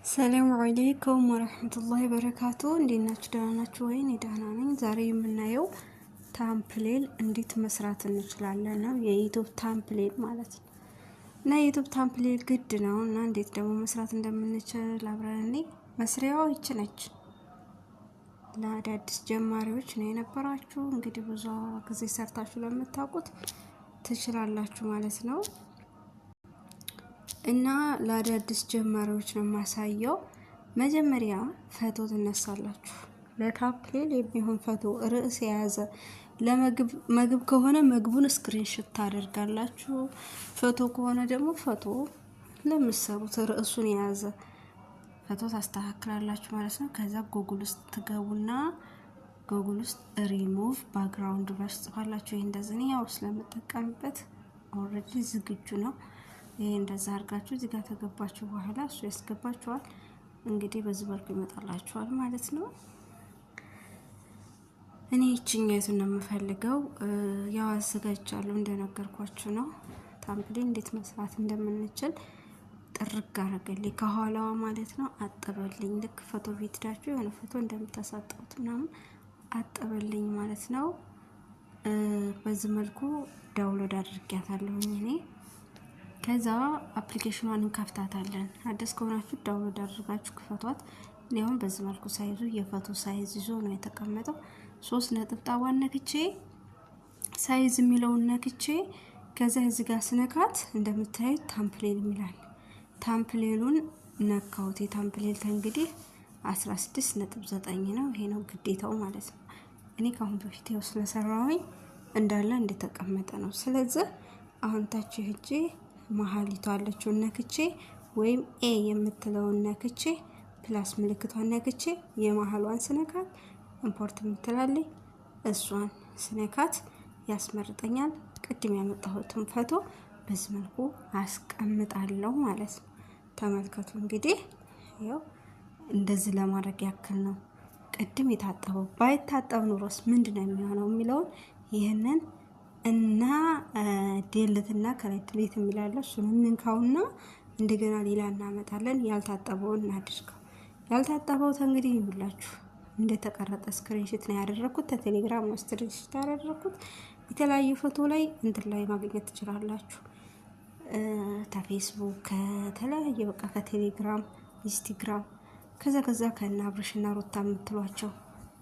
ሰላም አለይኩም ወረህመቱላሂ በረካቱ። እንዴት ናችሁ? ደህና ናችሁ ወይ? እኔ ደህና ነኝ። ዛሬ የምናየው thumbnail እንዴት መስራት እንችላለን ነው፣ የ YouTube thumbnail ማለት ነው። እና የ YouTube thumbnail ግድ ነው እና እንዴት ደግሞ መስራት እንደምንችል አብረን እኔ መስሪያዋ ይች ነች። ለአዳዲስ ጀማሪዎች ነው የነበራችሁ እንግዲህ ብዙ ጊዜ ሰርታችሁ ለምታውቁት ትችላላችሁ ማለት ነው። እና ለአዳዲስ ጀማሪዎች ነው የማሳየው። መጀመሪያ ፎቶ ትነሳላችሁ። ለ thumbnail የሚሆን ፎቶ ርዕስ የያዘ፣ ለምግብ ምግብ ከሆነ ምግቡን screenshot ታደርጋላችሁ። ፎቶ ከሆነ ደግሞ ፎቶ ለምትሰሩት ርዕሱን የያዘ ፎቶ ታስተካክላላችሁ ማለት ነው። ከዛ ጎጉል ውስጥ ትገቡና ጎጉል ውስጥ ሪሙቭ ባክግራውንድ ብላችሁ ትጽፋላችሁ። ይህ እንደዚህ ያው ስለምጠቀምበት already ዝግጁ ነው። ይሄ እንደዛ አድርጋችሁ እዚህ ጋር ተገባችሁ በኋላ እሱ ያስገባችኋል። እንግዲህ በዚህ መልኩ ይመጣላችኋል ማለት ነው። እኔ ይችኛቱን ነው የምፈልገው። ያው አዘጋጅቻለሁ እንደነገርኳችሁ ነው። Thumbnail እንዴት መስራት እንደምንችል ጥርግ አረገልኝ ከኋላዋ ማለት ነው። አጠበልኝ። ልክ ፎቶ ቤት ሄዳችሁ የሆነ ፎቶ እንደምታሳጥቡት ምናምን አጠበልኝ ማለት ነው። በዚህ መልኩ download አድርጊያታለሁኝ እኔ። ከዛ application ኗን እንከፍታታለን። አዲስ ከሆናችሁ download አድርጋችሁ ክፈቷት። እኔ አሁን በዚህ መልኩ size ኡ የፎቶ size ይዞ ነው የተቀመጠው። ሶስት ነጥብጣቧን ነክቼ size የሚለውን ነክቼ ከዛ እዚህ ጋር ስነካት እንደምታዩት thumbnail ይላል። Thumbnail ኡን ነካሁት። የ thumbnail እንግዲህ 16.9 ነው። ይሄ ነው ግዴታው ማለት ነው። እኔ ከአሁን በፊት ያው ስለሰራሁኝ እንዳለ እንደተቀመጠ ነው። ስለዚህ አሁን ታች ሄጄ መሀሊቷ አለችውን ነክቼ ወይም A የምትለውን ነክቼ plus ምልክቷን ነክቼ የመሀሏን ስነካት import የምትላለኝ እሷን ስነካት ያስመርጠኛል። ቅድም ያመጣሁትን ፎቶ በዚህ መልኩ አስቀምጣለሁ ማለት ነው። ተመልከቱ እንግዲህ ያው እንደዚህ ለማድረግ ያክል ነው። ቅድም የታጠበው ባይታጠብ ኑሮስ ምንድን ነው የሚሆነው የሚለውን ይህንን እና delete እና ከላይ delete የሚላለ እሱን እንንካውና እንደገና ሌላ እናመጣለን። ያልታጠበውን እናድርገው። ያልታጠበው እንግዲህ ይሁላችሁ እንደተቀረጠ screenshot ነው ያደረኩት። ከቴሌግራም ነው screenshot ያደረኩት። የተለያዩ ፎቶ ላይ እንትን ላይ ማግኘት ትችላላችሁ። ከፌስቡክ፣ ከተለያየ በቃ ከቴሌግራም፣ ኢንስታግራም ከዛ ከዛ ከነ አብርሽና ሩታ የምትሏቸው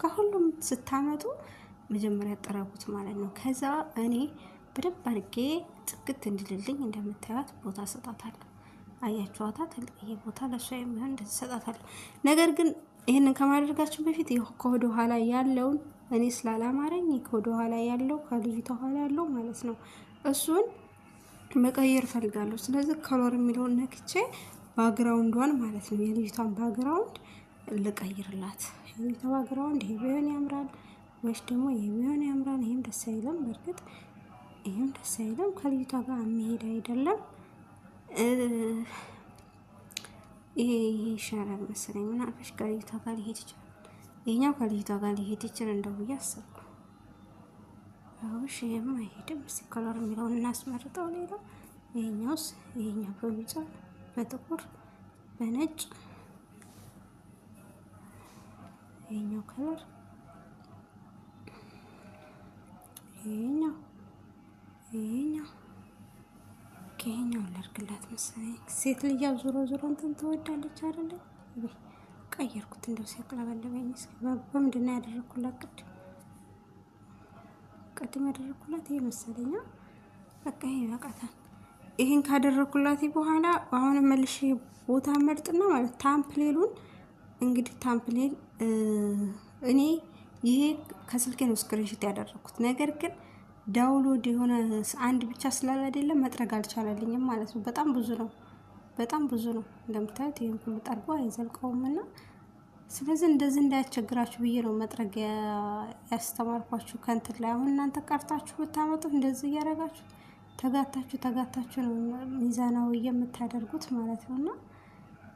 ከሁሉም ስታመጡ መጀመሪያ ጠረጉት ማለት ነው። ከዛ እኔ በደንብ አድርጌ ጥግት እንዲልልኝ እንደምታዩት ቦታ ሰጣታለሁ። አያችኋታ፣ ትልቅዬ ቦታ ለእሷ የሚሆን እንደዚህ ሰጣታለሁ። ነገር ግን ይህንን ከማድረጋችን በፊት ከወደ ኋላ ያለውን እኔ ስላላማረኝ ከወደ ኋላ ያለው ከልጅቷ ኋላ ያለው ማለት ነው እሱን መቀየር እፈልጋለሁ። ስለዚህ color የሚለውን ነክቼ background ዷን ማለት ነው የልጅቷን background ልቀይርላት። የልጅቷ background ይሄ ቢሆን ያምራል ወይስ ደግሞ ይሄ ቢሆን ያምራል? ይሄም ደስ አይልም። በእርግጥ ይሄም ደስ አይልም፣ ከልጅቷ ጋር የሚሄድ አይደለም። ይሄ ይሻላል መሰለኝ። ምናልባሽ ከልጅቷ ጋር ሊሄድ ይችላል። ይሄኛው ከልጅቷ ጋር ሊሄድ ይችላል እንደው ብዬ አሰብኩ። አውሽ ይሄም አይሄድም። እስኪ color የሚለውን እናስመርጠው። ሌላ ይሄኛውስ? ይሄኛው በቢጫ፣ በጥቁር፣ በነጭ ይሄኛው color ይሄኛው ይሄኛው ላድርግላት መሰለኝ። ሴት ልጅ ያው ዞሮ ዞሮ እንትን ትወዳለች አይደለ? ቀየርኩት እንደው ሲያቅለበለበኝ። እስኪ በምንድን ነው ያደረኩላት? ቅድም ያደረኩላት ይሄ መሰለኛ። በቃ ይሄ ይበቃታል። ይሄን ካደረኩላት በኋላ አሁን መልሼ ቦታ መርጥና ማለት thumbnail ኡን እንግዲህ thumbnail እኔ ይሄ ከስልኬ ነው screenshot ያደረኩት። ነገር ግን download የሆነ አንድ ብቻ ስላለ አይደለም መጥረግ አልቻለልኝም ማለት ነው። በጣም ብዙ ነው፣ በጣም ብዙ ነው። እንደምታዩት ይሄን ሁሉ ጠርጎ አይዘልቀውም እና ስለዚህ እንደዚህ እንዳያስቸግራችሁ ብዬ ነው መጥረግ ያስተማርኳችሁ። ከእንትን ላይ አሁን እናንተ ቀርታችሁ ብታመጡት እንደዚህ እያደረጋችሁ ተጋታችሁ ተጋታችሁ ነው ሚዛናዊ የምታደርጉት ማለት ነው። እና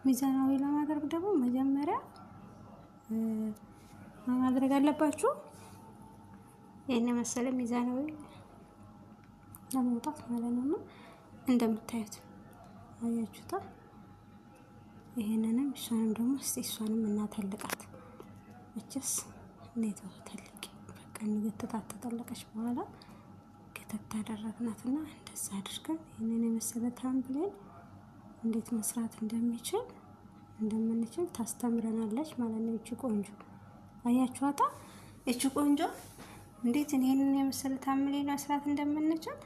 ሚዛናዊ ለማድረግ ደግሞ መጀመሪያ ማድረግ አለባችሁ። ይህን የመሰለ ሚዛናዊ ለመውጣት ማለት ነው። እና እንደምታዩት አያችሁታ። ይሄንንም እሷንም ደግሞ እስቲ እሷንም እናተልቃት። መቼስ እንዴት ተልቅ በቃ እንገተታት። ተጠለቀች በኋላ ገተት አደረግናትና እንደዛ አድርገን ይህንን የመሰለ thumbnail እንዴት መስራት እንደምንችል ታስተምረናለች ማለት ነው። እቺ ቆንጆ አያችኋታ? እቺ ቆንጆ እንዴት ይህንን የመሰለ thumbnail መስራት እንደምንችል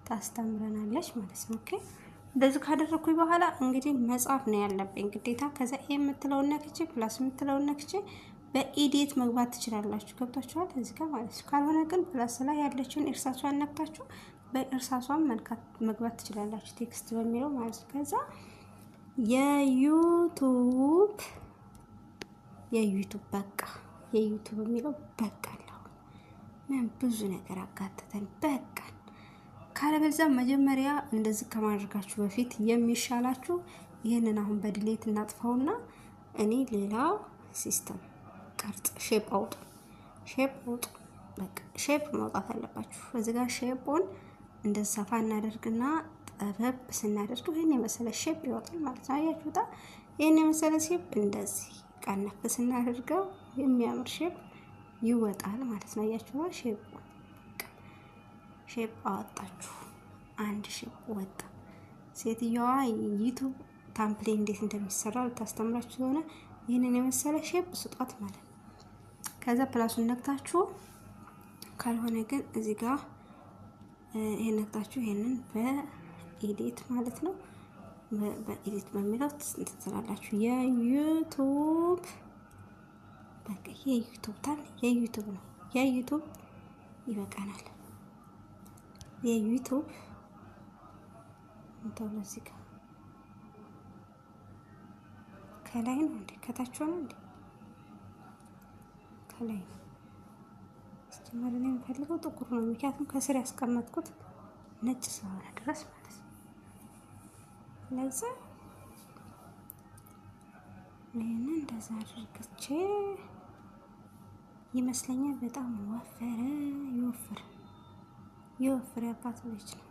ታስተምረናለች ማለት ነው። Okay፣ እንደዚህ ካደረኩኝ በኋላ እንግዲህ መጻፍ ነው ያለብኝ ግዴታ። ከዛ A የምትለውን ነክቼ plus የምትለውን ነክቼ በ edit መግባት ትችላላችሁ። ገብታችኋል እዚህ ጋር ማለት ነው። ካልሆነ ግን plus ላይ ያለችውን እርሳሷን ነክታችሁ በእርሳሷን መግባት ትችላላችሁ፣ text በሚለው ማለት ነው። ከዛ የ YouTube በቃ የ YouTube የሚለው በቃ ምን ብዙ ነገር አጋተተን በቃ። ካለበለዚያ መጀመሪያ እንደዚህ ከማድረጋችሁ በፊት የሚሻላችሁ ይህንን አሁን በ delete እናጥፋውና እኔ ሌላ system ቅርጽ shape አውጡ፣ shape አውጡ። በቃ shape ማውጣት አለባችሁ። እዚህ ጋር shape ኡን እንደዚህ ሰፋ እናደርግና ጠበብ ስናደርገው ይህን የመሰለ shape ይወጣል ማለት ነው። አያችሁታ? ይህን የመሰለ shape እንደዚህ ቀነፍ ስናደርገው የሚያምር shape ይወጣል ማለት ነው። አያችሁታ? Shape አወጣችሁ። አንድ shape ወጣ። ሴትየዋ YouTube thumbnail እንዴት እንደሚሰራ ልታስተምራችሁ የሆነ ይህንን የመሰለ shape ስጧት ማለት ነው። ከዛ plus ኡን ነክታችሁ፣ ካልሆነ ግን እዚህ ጋር ይሄን ነክታችሁ ይሄንን በ edit ማለት ነው፣ በ edit በሚለው ትላላችሁ። የ YouTube በቃ የ YouTube ታል የ YouTube ነው፣ የ YouTube ይበቃናል። የ YouTube እንተው እዚህ ጋር ከላይ ነው እንዴ? ከታች ነው እንዴ? ከላይ ነው። ሲጀመር እኔ የምፈልገው ጥቁር ነው፣ ምክንያቱም ከስር ያስቀመጥኩት ነጭ ስለሆነ ድረስ ማለት ነው። ለዛ ይህንን እንደዛ አድርግቼ ይመስለኛል። በጣም ወፈረ። ይወፍር ይወፍር፣ ያባት ልጅ ነው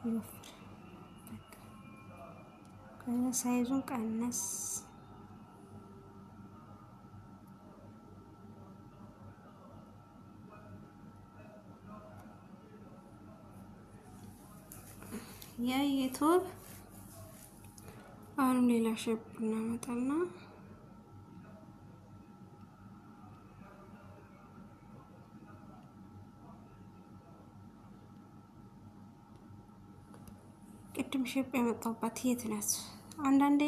ይወፍር። በቃ ከዛ size ኡን ቀነስ የ YouTube አሁንም ሌላ shape እናመጣና ቅድም shape ያመጣሁባት የት ናት? አንዳንዴ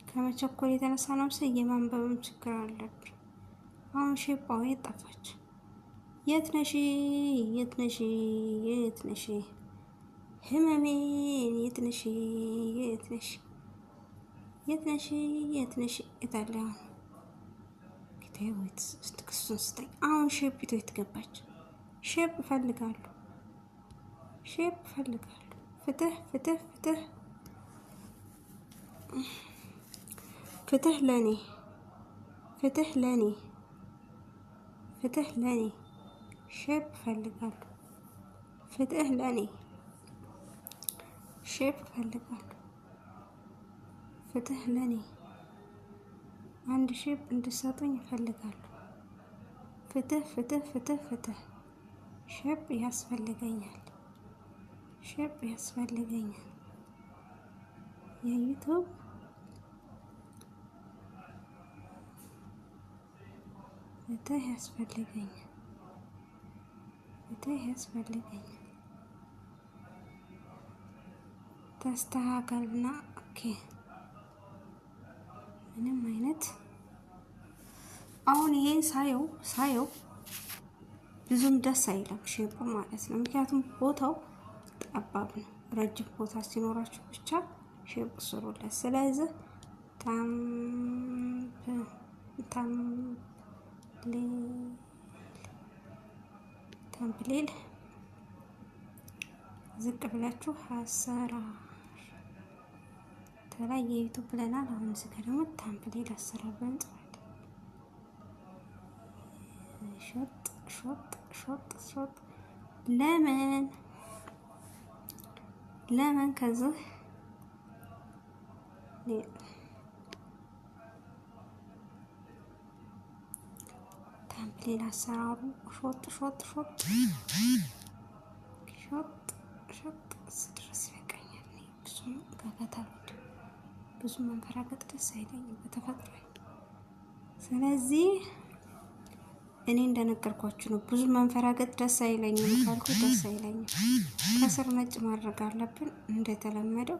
ከመቸኮል የተነሳ ነው መሰለኝ የማንበብም ችግር አለብኝ። አሁን shape አሁን የት ጠፋች? የት ነሽ? የት ነሽ? የት ነሽ? ህመሜን የት ነሽ? የት ነሽ? የት ነሽ? የት ነሽ? የት አለ አሁን? ጌታዬ ወይ ክሱን ስጠኝ። አሁን shape ይቶ የት ገባች? Shape እፈልጋለሁ። Shape እፈልጋለሁ። ፍትህ ፍትህ ፍትህ ፍትህ ለኔ፣ ፍትህ ለኔ፣ ፍትህ ለኔ። Shape እፈልጋለሁ። ፍትህ ለኔ። Shape እፈልጋለሁ። ፍትህ ለኔ። አንድ shape እንድሰጡኝ እፈልጋለሁ። ፍትህ ፍትህ ፍትህ ፍትህ። Shape ያስፈልገኛል። Shape ያስፈልገኛል። የ YouTube ፍትህ ያስፈልገኛል። ፍትህ ያስፈልገኛል። ተስተካከልና okay። ምንም አይነት አሁን ይሄን ሳየው ብዙም ደስ አይልም shape ኡ ማለት ነው። ምክንያቱም ቦታው ጠባብ ነው። ረጅም ቦታ ሲኖራችሁ ብቻ shape ስሩለት። ስለዚህ thumbnail ዝቅ ብላችሁ አሰራር ተላይ የ YouTube ብለናል። አሁን እዚህ ጋር ደግሞ thumbnail አሰራር ብለን እንጽፋለን። ሾጥ ሾጥ ሾጥ ሾጥ ለምን ለምን ከዚህ Thumbnail አሰራሩ ሾጥ ሾጥ ሾጥ ሾጥ ሾጥ ስድረስ ይበቃኛል። ብዙ ጋጋታ አልወድም። ብዙ መንፈራገጥ ደስ አይለኝም በተፈጥሮ። ስለዚህ እኔ እንደነገርኳችሁ ነው። ብዙ መንፈራገጥ ደስ አይለኝም ካልኩ ደስ አይለኝም። ከስር ነጭ ማድረግ አለብን እንደተለመደው።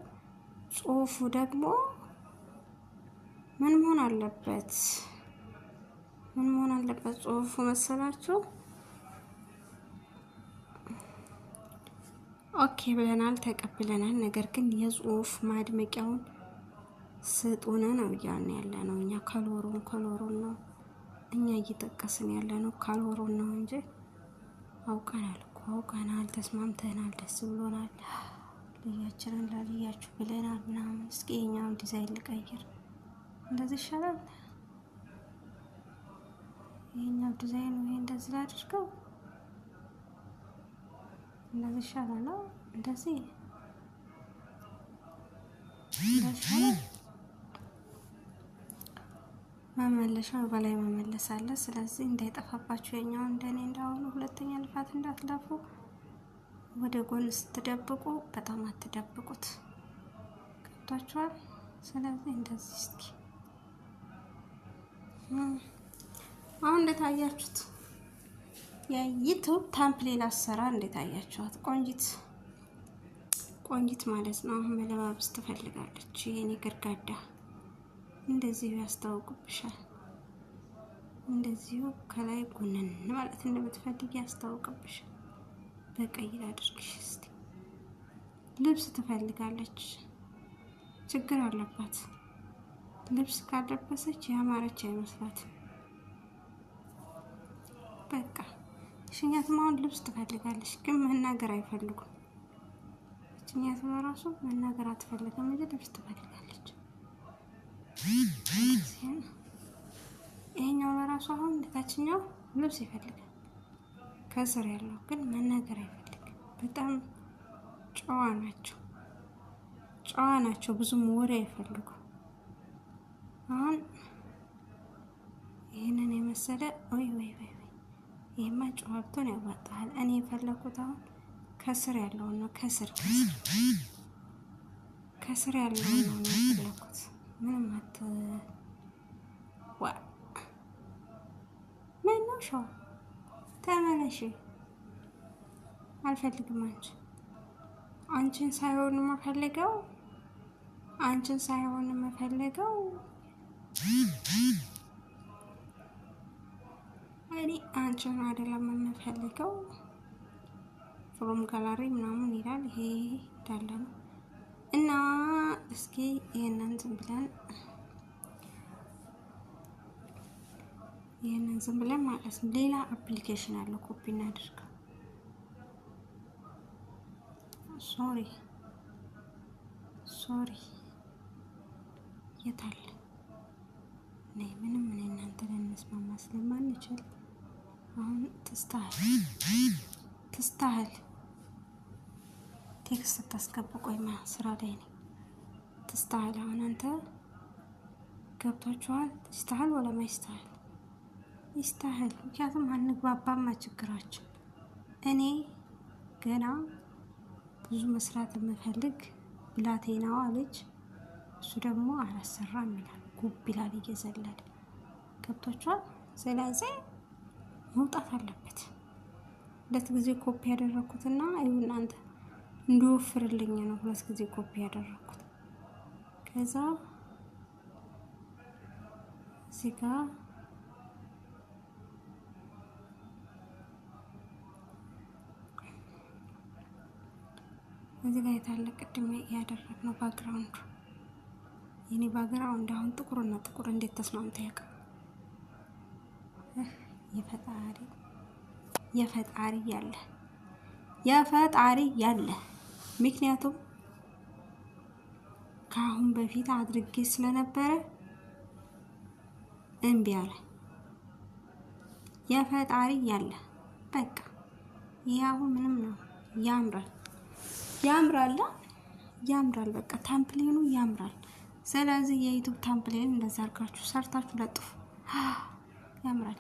ጽሁፉ ደግሞ ምን መሆን አለበት? ምን መሆን አለበት ጽሁፉ መሰላችሁ? Okay ብለናል፣ ተቀብለናል። ነገር ግን የጽሁፍ ማድመቂያውን ስጡን ነው እያልን ያለ ነው እኛ። Color ኡን color ኡን ነው እኛ እየጠቀስን ያለ ነው፣ color ኡን ነው እንጂ አውቀናል እኮ አውቀናል፣ ተስማምተናል፣ ደስ ብሎናል፣ ልያችንን ላልያችሁ ብለናል ምናምን። እስኪ የኛውን ዲዛይን ልቀይር፣ እንደዚህ ይሻላል። ይሄኛው ዲዛይን ወይ እንደዚህ ላድርገው፣ እንደዚህ ይሻላል። እንደዚህ እንደዚህ ይሻላል። መመለሻው በላይ መመለስ አለ። ስለዚህ እንዳይጠፋባችሁ የኛው እንደኔ እንዳሁኑ ሁለተኛ ልፋት እንዳትለፉ። ወደ ጎን ስትደብቁ በጣም አትደብቁት። ገብቷችኋል? ስለዚህ እንደዚህ እስኪ አሁን እንዴት አያችሁት? የ YouTube thumbnail አሰራር እንዴት አያችኋት? ቆንጂት ቆንጂት ማለት ነው። አሁን መለባበስ ትፈልጋለች። የኔ ግርጋዳ እንደዚሁ ያስታውቅብሻል። እንደዚሁ ከላይ ጎነን ማለት እንደምትፈልጊ ያስታውቅብሻል። በቀይ ላድርግሽ እስቲ። ልብስ ትፈልጋለች። ችግር አለባት። ልብስ ካልለበሰች ያማረች አይመስላትም። በቃ ሽኛትም አሁን ልብስ ትፈልጋለች፣ ግን መናገር አይፈልጉም። ሽኛትም በራሱ መናገር አትፈልግም እንጂ ልብስ ትፈልጋለች። ይሄኛው በራሱ አሁን ታችኛው ልብስ ይፈልጋል፣ ከስር ያለው ግን መናገር አይፈልግም። በጣም ጨዋ ናቸው፣ ጨዋ ናቸው። ብዙም ወሬ አይፈልጉም። አሁን ይህንን የመሰለ ወይ ወይ ወይ ይሄማ ጨዋ ብትሆን ያዋጣሃል። እኔ የፈለኩት አሁን ከስር ያለውን ነው። ከስር ከስር ከስር ያለውን ነው የፈለኩት። ምንም አት ዋ ምን ነው ሸዋ ተመለሽ። አልፈልግም። አንቺ አንቺን ሳይሆን የምፈልገው አንቺን ሳይሆን የምፈልገው እኔ አንቺን አይደለም የምፈልገው። From gallery ምናምን ይላል። ይሄ እንዳለ ነው እና እስኪ ይሄንን ዝም ብለን ይሄንን ዝም ብለን ማለት ነው። ሌላ application አለ፣ ኮፒ እናድርገው። Sorry sorry፣ የት አለ? ነይ ምንም እኔ እናንተ ልንስማማ ስለማንችል አሁን ትስታህል ትስታህል text ታስገቡ። ቆይማ ስራ ላይ ነኝ። ትስታህል አሁን አንተ ገብቷችኋል። ትስታህል ወለማ ይስታህል ይስታህል። ምክንያቱም አንግባባማ ችግራችን። እኔ ገና ብዙ መስራት የምፈልግ ብላቴናዋ ልጅ፣ እሱ ደግሞ አላሰራም ይላል፣ ጉብ ይላል እየዘለለ። ገብቷችኋል። ስለዚህ መውጣት አለበት። ሁለት ጊዜ ኮፒ ያደረኩትና ይኸው እናንተ እንዲወፍርልኝ ነው ሁለት ጊዜ ኮፒ ያደረኩት። ከዛ እዚህ ጋር እዚህ ጋር የታለ ቅድም ያደረግነው background ኡ? የኔ background አሁን ጥቁርና ጥቁር እንዴት ተስማምቶ ያውቃል? የፈጣሪ የፈጣሪ ያለ የፈጣሪ ያለ። ምክንያቱም ከአሁን በፊት አድርጌ ስለነበረ እምቢ አለ። የፈጣሪ ያለ በቃ ይሄ አሁን ምንም ነው። ያምራል፣ ያምራል፣ ያምራል። በቃ thumbnail ኡ ያምራል። ስለዚህ የ YouTube thumbnail እንደዛ አድርጋችሁ ሰርታችሁ ለጥፉ፣ ያምራል።